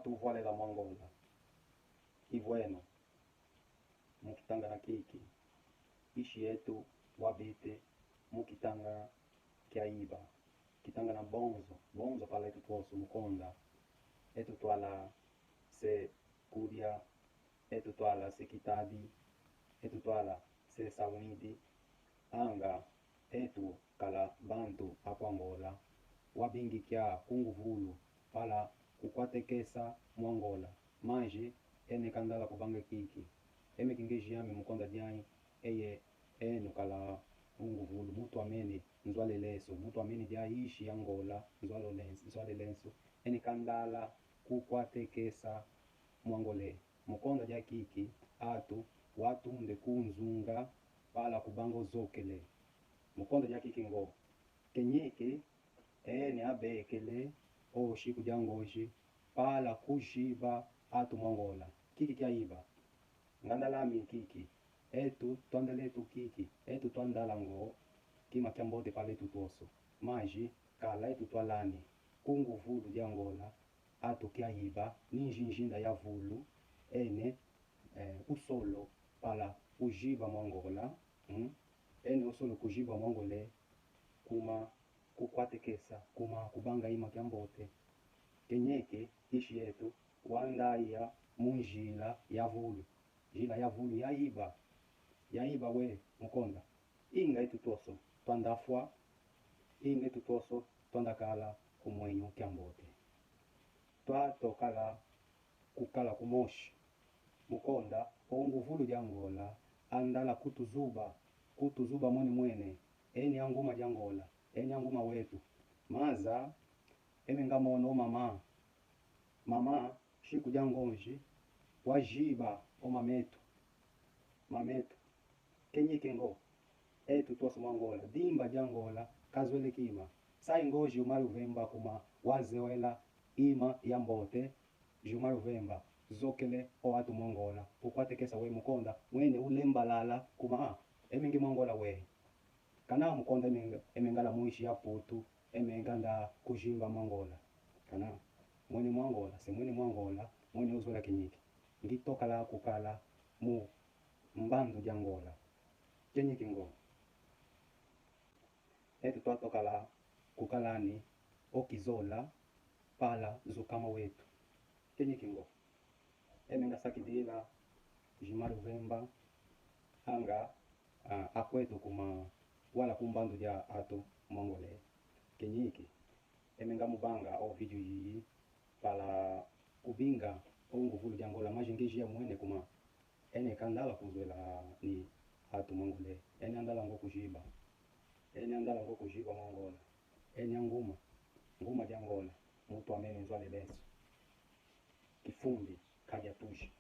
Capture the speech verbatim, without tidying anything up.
Tuvwalela mwangola. Ivweno, mukitangana kiki, ishi yetu wabite mukitanga kia iba. Kitangana bonzo, bonzo pala etu twoso mukonda. Etu twala se kudia, etu twala se kitadi, etu twala se saunidi, anga etu kala bantu akwa ngola, wabingi kia kunguvulu pala kukwatekesa mwangola. Maji ene kandala kubanga kiki. Eme kingeji yami mukonda dianyi, eye enu kala unguvulu, mutu amene nzwaleleso, mutu amene dia ishi ya ngola, nzwalo lens-, nzwaleleso. Ene kandala kukwatekesa mwangole. Mukonda dia kiki, atu watunde kunzunga pala kubanga ozokele. Mukonda dia kiki ngo, kenyeke, ene abekele o shiku dia ngoji pala kujiba atu mwangola. Kiki kia iba. Ngandalami kiki. Etu twandala etu kiki. Etu twandala ngo kima kia mbote pala etu twoso. Maji kala etu twalani kunguvulu dia ngola, atu kia iba ni njinjinda ya vulu, ene, eh, usolo pala kujiba mwangola, mm? Ene usolo kujiba mwangole, kuma kukwatekesa, kuma kubanga ima kia mbote. Kenyeke ishi yetu wandaya mu njila ya vulu. Njila ya vulu ya iba, ya iba we mukonda. Inga etu twoso twandafwa, inga etu twoso twandakala kumwenyo kia mbote. Twatokala kukala kumoshi. Mukonda, onguvulu dia ngola, andala kutuzuba, kutuzuba mwene mwene, eni anguma dia ngola, eni anguma wetu. Maza, eme ngamono mama. Mama, shiku dia ngoji, wajiba o mametu. Mametu. Kenyeke ngo, etu twoso mwangola, dimba dia ngola, kazwele kima. Sai ngoji umali uvemba kuma wazewela ima ya mbote, juma luvemba, zokele o atu mwangola, ukwatekesa we mukonda, mwene ulembalala, kuma a, eme ngi mwangola we. Kana mukonda eme nga-, eme ngala mwishi ya putu, eme nganda kujimba mwangola. Kana, mwene mwangola, se mwene mwangola, mwene uzwela kenyeke. Ngi tokala kukala mu mbandu dia ngola. Kenyeke ngo. Etu twatokala kukalani okizola pala zukama wetu. Kenyeke ngo. Eme nga sakidila jima luvemba anga, ah, akwetu kuma wala kumbandu dia atu mongole. Kenyeke. Eme nga mubanga o video yiyi pala kubinga o nguvulu dia ngola maji ngeji ya mwene kuma. Ene kandala kuzwela ni atu mongole. Ene andala ngo kujiba. Ene andala ngo kujiba mongola. Ene anguma. Nguma dia ngola. Mutu amene nzwaleleso. Kifumbi kadia tuji.